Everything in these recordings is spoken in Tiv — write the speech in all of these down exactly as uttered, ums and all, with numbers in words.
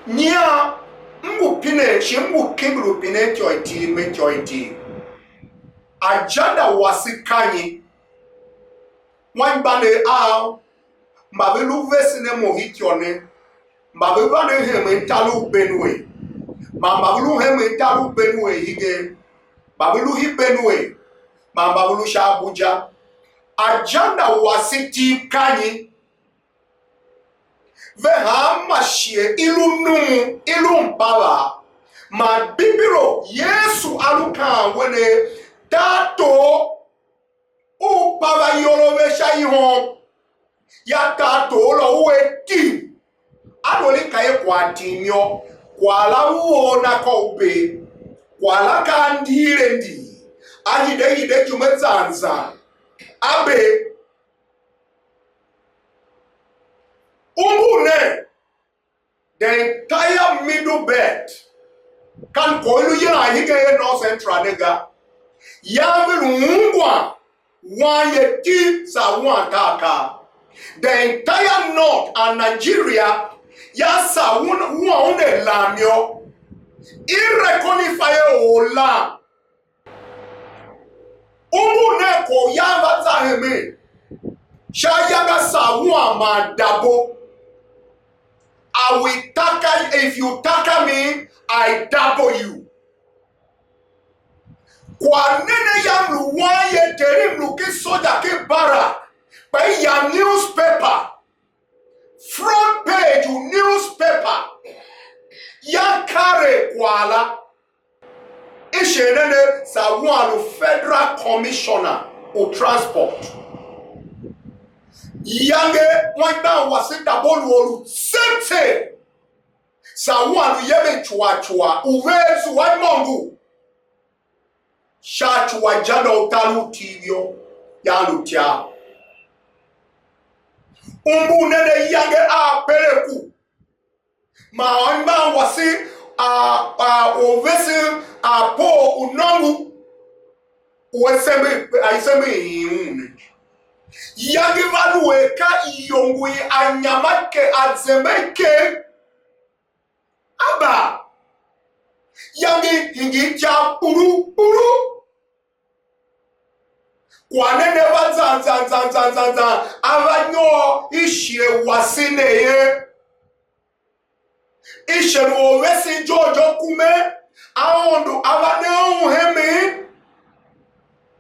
Nyian, m ngu pinen shi m ngu kimbi u pinen ityô itir me ityô itir. Ajanda wase ka nyi? Anmgbianev av mba ve lu vesen a mo ityô ne, mba ve vande hemen tar u Benue, man mba ve lu hemen tar u Benue igen, mba ve lu hi Benue, man mba ve lu sha Abuja. Ajanda wase tiv ka nyi? Ve hanma shighe i lu numun, i lu mpavaa. Man Bibilo, Yesu a lu kaan wen er, tartor u pav ayol a ve sha ihom, ya tartor la u a tim. A lu a i ka ye kwagh tim yô, kwagh la u or na ka u bee, kwagh la ka a ndighir a ndighir, a hide hide jime zan zan, a bee. Umbur nen, the entire middle belt, ka mko i lu yilan hegen er North Central ne ga, yan ve lu ungwan wanye ti saa wuan tar tar. The entire North and Nigeria, ya saa wuan un er lam yô, i rekonify er or lam. Umbur nen kwagh u yan va za hemen sha ayange a saa wuan man dabo. I will tackle, if you tackle me, I double you. Kwagh ne ne yam lu wanye, teri m lu ken soja ken barak, kpa i yam newspaper, front page u newspaper, ya kare kwagh la. I shi ne ne saa wuan lu Federal Commissioner u Transport. Iyange anmgbian wase dabo lu or u tseegh tseegh, saa wuan lu yemen cua cua u ve zua imôngo sha ci u ajanda u tar u tiv yô, yan lu ityav. Umbur nen ayange a pereku, man anmgbian wase a, a, u vesen a Paul u nôngo u a sembe, a i sembe i un ne. Yange va lu er ka iyongo i anyama ke a zembe ken. Aba, yange hingir ityav kpuru kpuru. Kwagh ne ne va zan zan zan zan zan zan, a va nyôr i shighe wase ne ye. I shi lu or vesen George Okume, Aôndo a va ne un hemen,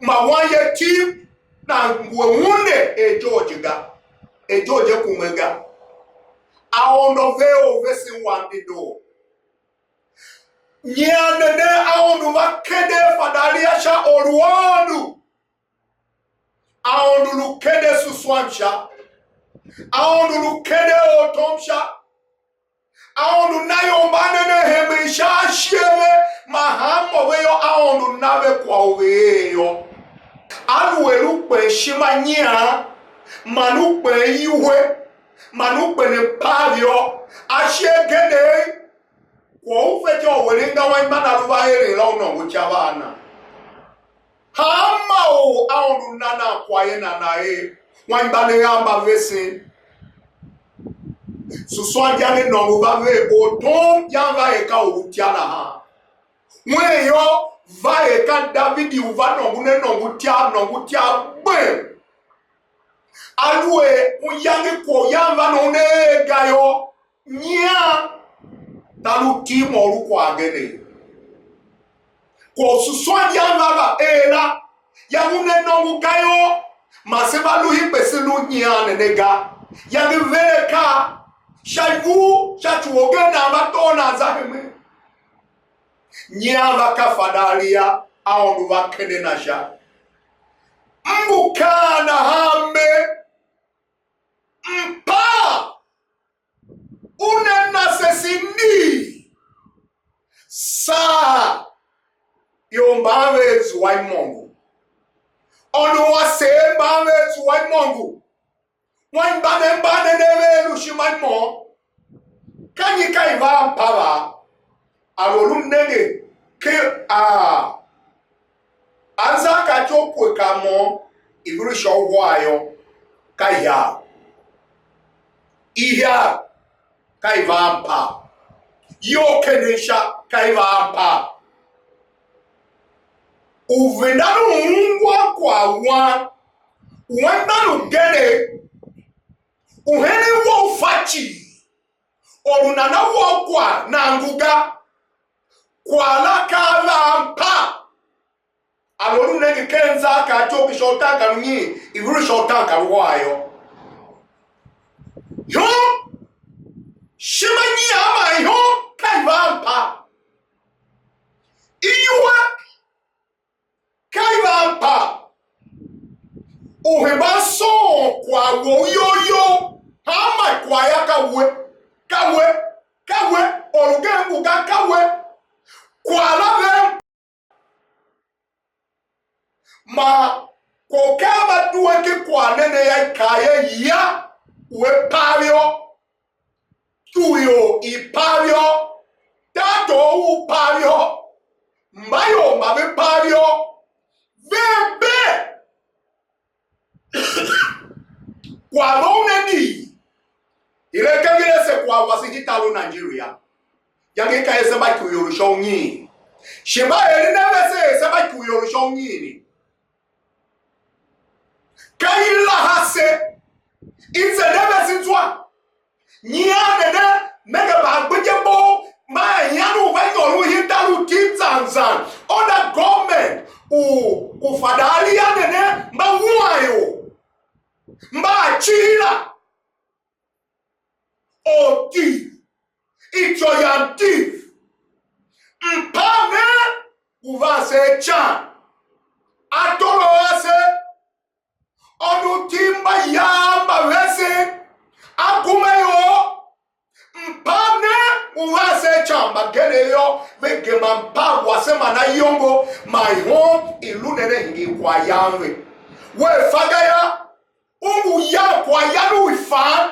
ma wanye Tim, nan ngu a unde er George ga, er George Okume ga. Aôndo ver or vesen wam dedoo. Nyian ne ne Aôndo va kende Fadaria sha or u Aôndo. Aôndo lu kende suswam sha. Aôndo lu kende ortom sha. Aôndo na ior mba ne ne hemen sha ashighe ve, man hanmô ve yô, Aôndo na ve kwagh u ve er yô. Aluer u kpen ishima nyian, man u kpen iwuhe, man u kpen mpav yô, ashighe agendegh, kwagh u fetyô u eren ga wan imban a lu va eren la u nôngo ica va a na. Hanma or Aôndo na nan kwagh ye nana er, wan imban a mba vesen. Suswan yange nôngo va ver, ortom yan va er ka or u tya nahan. Wen yô, va er ka Davidi u va nôngo ne nôngo tyav, nôngo tyav gbem. Aluer u yange kwagh u yan va nôngo ne er ga yô, nyian tar u tiv mô u lu kwagh ageregh. Kwagh u suswan yan va va er la, yange u ne nôngo ga yô, man se va lu hingbe se lu nyian ne ne ga. Yange ve akaa sha ivur sha ci u orgen nan va tôô nan za hemen. Nyian va ka Fadaria, Aôndo va kende na sha. M ngu kaan nahan mer, mpaa u ne na se si ndigh, saa ior mban ve zua imôngo. Ônov aseer mban ve zua imôngo. Wan mbanen mbanen a ve lu ishima i môm. Ka nyi ka i va a mpava? A lu lu nenge ken a anzaakaa ityough pue ka môm, i lu sha uhar yô, ka ihar. Ihar ka i va a mpav. Iyol kenden sha ka i va a mpaa. U venda u ungwa kwagh wan, u andan ugenev, u henen we u fa cii, or u nana wa u kwagh nan ngu ga, kwagh la ka a va a mpaa. A lu u nenge ken zan kar ityough ki sha utaankarunyiin, i vur sha utaankaruwaa yô. Ihom, ishima nyian man ihom ka i van mpa. Iwua ka i van mpa. U hemban soo kwagh wou you you, hanma kwagh ya ka we, ka we, ka we, or ugen ngu ga ka we. Kwagh la ve Man kwagh u ken mba due ken kwagh ne ne yô, i kaa er ya u a pav yô, ior i pav yô, tartor u pav yô, mbaior mba ve pav yô, ve bee. Kwagh ve u ne dii, i le kengele se kwagh wase hita lu Nigeria. Yange i ka er se mba ikyuior u sha unyiin. Shi mba eren a vese er se mba ikyuior u sha unyiin ne. Ka i laha se, i zende vese zwa. Nyian ne ne, nenge mbagbidyerbou mba a ian u va nyôr u hita lu tim zan zan under government u, u Fadaria ne ne, mba wuan ior, mba a cii la. Or thief, ityô yam thief. Mpam ne u van se ican, a tôrô ase, ônov tim mba yav mba vesen, a kuma ior. Mpam ne u van se ican mbagenev yô, ve gema mpam wase man ayongo, man ihom i lu ne ne hingir kwaghyan ve. Wea fa ga yô, u ngu yan kwaghyan u i fan